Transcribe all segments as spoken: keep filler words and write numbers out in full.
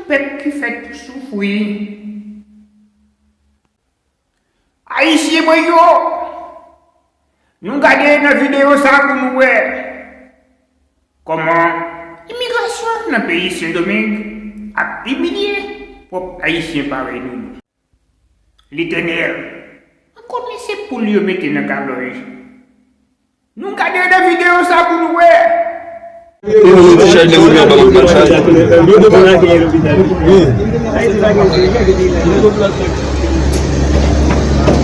Pèp ki fèt pou soufri. Ayisyen mwen yo, nou gade nan videyo sa pou nou wè kòman imigrasyon nan peyi Sendomeng ap imilye pwòp Ayisyen parèy nou yo. Letènèl ap konnen se poul yo mete nan kalòj. Nou gade nan videyo sa pou nou wè. Y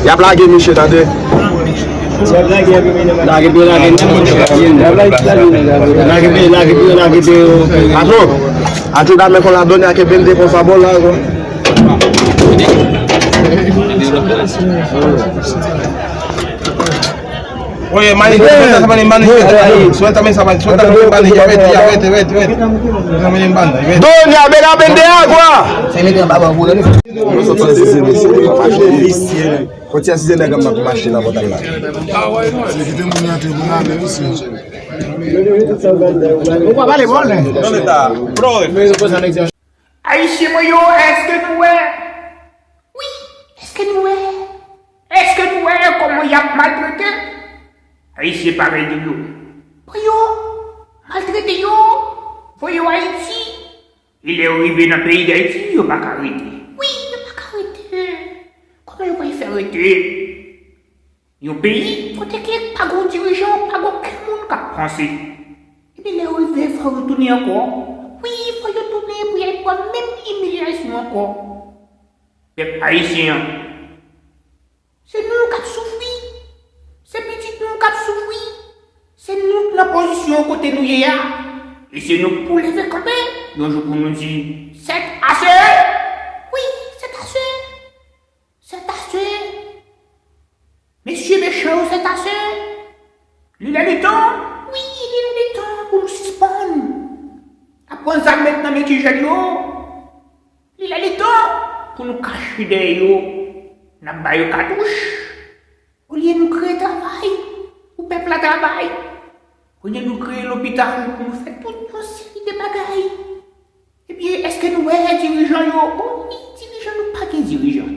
ap lage misye, tande. Lage pye, lage pye, lage pye. Patwon, atchou dame kon la done ake bende kon sa bò la kon. Oye, mani, suelta, mani, mani, suelta, mani, suelta, mani, mani, ya vete, ya vete, vete, vete. Suelta, mani, mani, vete. Doña, ven a vender agua. Se mete anba ban boule. Konti asize nèg ap mache nan pòtay la. Se kite moun antre pou n ale, wi, se. Ou pa pale bòn, men. Ayisyen mwen yo, èske nou wè? Wi, èske nou wè? Èske nou wè kòman y ap maltrete Ayisyen parèy nou yo? Pran yo, maltrete yo, voye yo Ayiti. E lè yo rive nan peyi Dayiti, yo pa ka rete. Wi, yo pa ka rete. Kòman yo pral fè rete? Yon peyi kote ke pa gon dirijan, pa gon okenn moun k ap panse. Epi lè yo rive, fò yo tounen ankò. Wi, fò yo tounen pou y al pran menm imilyasyon ankò. Pèp ayisyen an, se nou k ap soufri. Se pitit nou k ap soufri. Se nou k nan pozisyon kote nou ye a. E se nou k pou leve kanpe yon jou pou nou di, sèt ase! Wi, sèt ase! Sèt ase! Mesye mechan yo, sèt ase! Li lè li tan, wi, li lè li tan pou nou sispann ap pran zam met nan men ti jèn yo. Li lè li tan pou nou kache dèyè yo, n ap ba yo katouch. Olye nou kreye travay pou pèp la travay, olye nou kreye lopital pou nou fè tout yon seri de bagay. Ebyen, èske nou wè dirijan yo? O wi, dirijan, nou pa gen dirijan.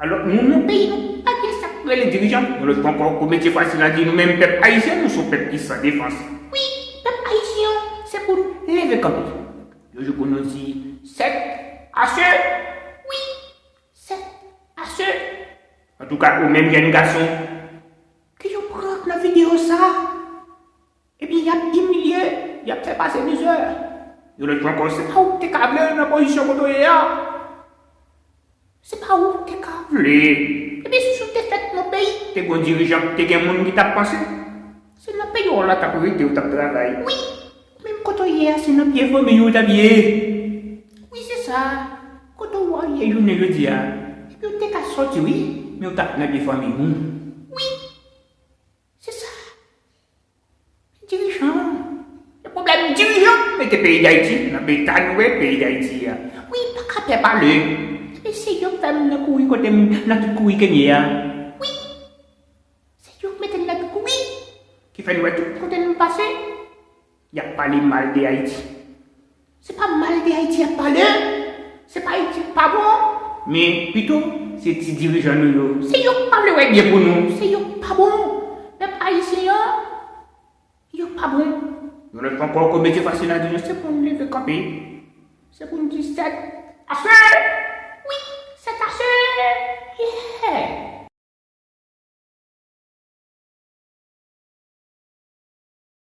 Alò, nou, nan peyi nou, pa gen sa k rele dirijan. Yon lòt fwa ankò, komedye fasil a di, nou menm pèp ayisyen, nou se yon pèp ki san defans. Wi, pèp ayisyen an, se pou nou leve kanpe. Yon jou pou nou di, sèt ase! Wi, sèt ase! Antouka, ou menm jèn gason, ke yo pran nan videyo sa, ebyen, y ap imilye, y ap fè pase mizè. Yon lòt fwa ankò, se pa ou ki te ka vle nan pozisyon kote w ye a. Se pa ou ki te ka vle. Ebyen, si w te fèt nan peyi, te gon dirijan, te gen moun ki t ap panse. Se nan peyi w la t ap rete, w t ap travay. Wi, menm kote w ye a, se nan pye fanmi w w t ap ye. Wi, se sa. Kote w ye jounen jodi a. Epi w te ka sòti, wi, men w t ap nan pye fanmi w. Wi. Se sa. Dirijan. Se pwoblèm dirijan k mete peyi Dayiti nan eta nou ye, peyi Dayiti a. Wi, pa ka pè pale. Epi se yo k fè m nan kouri kote m, nan tout kouri ke m ye a. Wi. Se yo k mete m nan tout kouri. Ki fè n wè tout kote nou pase, y ap pale mal de Ayiti. Se pa mal de Ayiti y ap pale. Se pa Ayiti k pa bon. Men pito, se ti dirijan nou yo. Se yo k pa vle wè byen pou nou. Se yo k pa bon. Pèp ayisyen an, yo pa bon. Yon lòt fwa ankò, komedye fasil a di nou, se pou n leve kanpe. Se pou n di sèt ase! Wi, sèt ase!